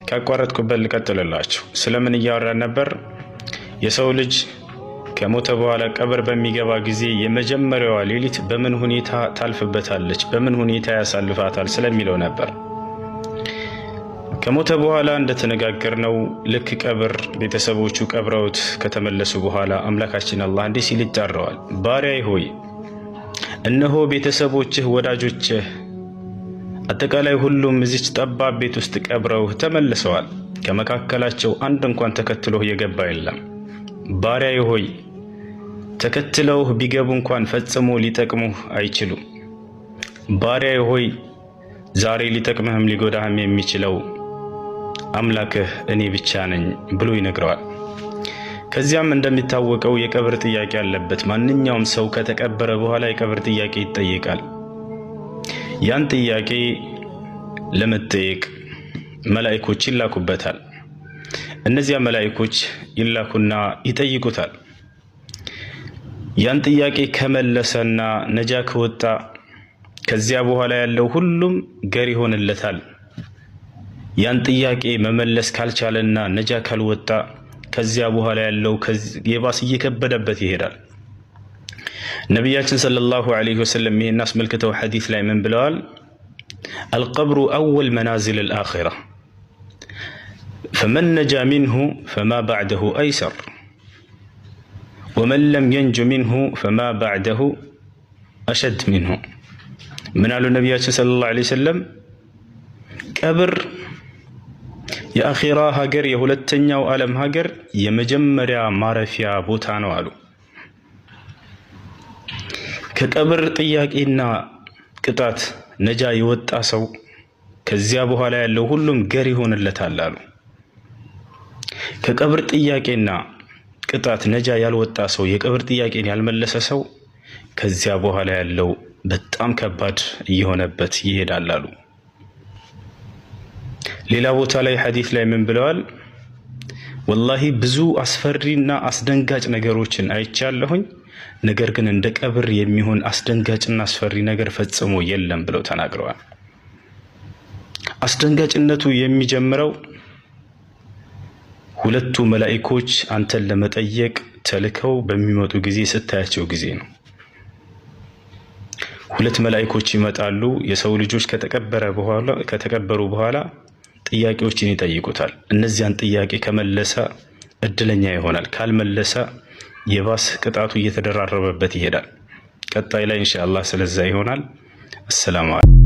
ካቋረጥኩበት ልቀጥልላችሁ። ስለምን እያወራን ነበር? የሰው ልጅ ከሞተ በኋላ ቀብር በሚገባ ጊዜ የመጀመሪያዋ ሌሊት በምን ሁኔታ ታልፍበታለች፣ በምን ሁኔታ ያሳልፋታል ስለሚለው ነበር። ከሞተ በኋላ እንደተነጋገርነው ልክ ቀብር ቤተሰቦቹ ቀብረውት ከተመለሱ በኋላ አምላካችን አላህ እንዲህ ሲል ይጠራዋል። ባሪያዬ ሆይ፣ እነሆ ቤተሰቦችህ፣ ወዳጆችህ፣ አጠቃላይ ሁሉም እዚች ጠባብ ቤት ውስጥ ቀብረውህ ተመልሰዋል። ከመካከላቸው አንድ እንኳን ተከትሎህ የገባ የለም። ባሪያዬ ሆይ፣ ተከትለውህ ቢገቡ እንኳን ፈጽሞ ሊጠቅሙህ አይችሉም። ባሪያዬ ሆይ፣ ዛሬ ሊጠቅምህም ሊጎዳህም የሚችለው አምላክህ እኔ ብቻ ነኝ ብሎ ይነግረዋል። ከዚያም እንደሚታወቀው የቀብር ጥያቄ አለበት። ማንኛውም ሰው ከተቀበረ በኋላ የቀብር ጥያቄ ይጠየቃል። ያን ጥያቄ ለመጠየቅ መላኢኮች ይላኩበታል። እነዚያ መላኢኮች ይላኩና ይጠይቁታል። ያን ጥያቄ ከመለሰና ነጃ ከወጣ ከዚያ በኋላ ያለው ሁሉም ገር ይሆንለታል። ያን ጥያቄ መመለስ ካልቻለና ነጃ ካልወጣ ከዚያ በኋላ ያለው የባስ እየከበደበት ይሄዳል። ነቢያችን صلى الله عليه وسلم ይህን አስመልክተው ሐዲስ ላይ ምን ብለዋል? القبر أول منازل الآخرة، فمن نجا منه فما بعده أيسر، ومن لم ينج منه فما بعده أشد منه። ምን አሉ ነቢያችን صلى الله عليه وسلم? ቀብር የአኺራ ሀገር፣ የሁለተኛው ዓለም ሀገር የመጀመሪያ ማረፊያ ቦታ ነው አሉ። ከቀብር ጥያቄና ቅጣት ነጃ የወጣ ሰው ከዚያ በኋላ ያለው ሁሉም ገር ይሆንለታል አሉ። ከቀብር ጥያቄና ቅጣት ነጃ ያልወጣ ሰው፣ የቀብር ጥያቄን ያልመለሰ ሰው ከዚያ በኋላ ያለው በጣም ከባድ እየሆነበት ይሄዳል አሉ። ሌላ ቦታ ላይ ሐዲስ ላይ ምን ብለዋል? ወላሂ ብዙ አስፈሪና አስደንጋጭ ነገሮችን አይቻለሁኝ፣ ነገር ግን እንደ ቀብር የሚሆን አስደንጋጭና አስፈሪ ነገር ፈጽሞ የለም ብለው ተናግረዋል። አስደንጋጭነቱ የሚጀምረው ሁለቱ መላኢኮች አንተን ለመጠየቅ ተልከው በሚመጡ ጊዜ ስታያቸው ጊዜ ነው። ሁለት መላኢኮች ይመጣሉ። የሰው ልጆች ከተቀበሩ በኋላ ጥያቄዎችን ይጠይቁታል። እነዚያን ጥያቄ ከመለሰ እድለኛ ይሆናል። ካልመለሰ የባስ ቅጣቱ እየተደራረበበት ይሄዳል። ቀጣይ ላይ ኢንሻአላህ ስለዛ ይሆናል። አሰላሙ አለይኩም።